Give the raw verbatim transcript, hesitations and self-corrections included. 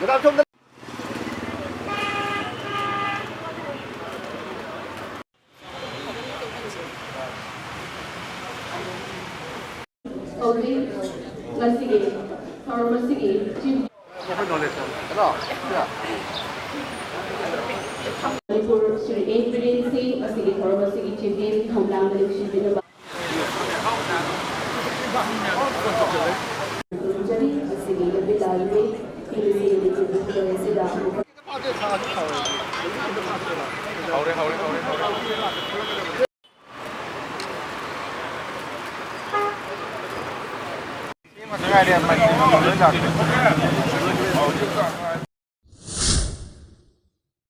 Madam ꯁꯣꯝꯗ꯫ ꯍꯧꯖꯤꯛ ꯉꯁꯤꯒꯤ ꯊꯧꯔꯝ ꯑꯁꯤꯒꯤ ꯆꯤꯐ ꯀꯩꯅꯣ, ꯁꯤꯗ꯫ ꯃꯅꯤꯄꯨꯔ ꯁ꯭ꯔꯤ ꯑꯦꯟ ꯕꯤꯔꯦꯟ ꯁꯤꯡ ꯑꯁꯤꯒꯤ ꯊꯧꯔꯝ ꯑꯁꯤꯒꯤ ꯆꯤꯐ ꯒꯦꯁ꯭ꯠꯀꯤ ꯊꯧꯗꯥꯡꯗ ꯅꯨꯡꯁꯤꯕꯤꯅꯕ ꯈꯨꯔꯨꯝꯖꯔꯤ꯫ ꯑꯁꯤꯒꯤ ꯂꯝꯕꯤ ꯂꯥꯏꯔꯤꯛ ꯊꯤꯡꯕꯁꯤꯡꯒꯤ ꯑꯁꯤꯗ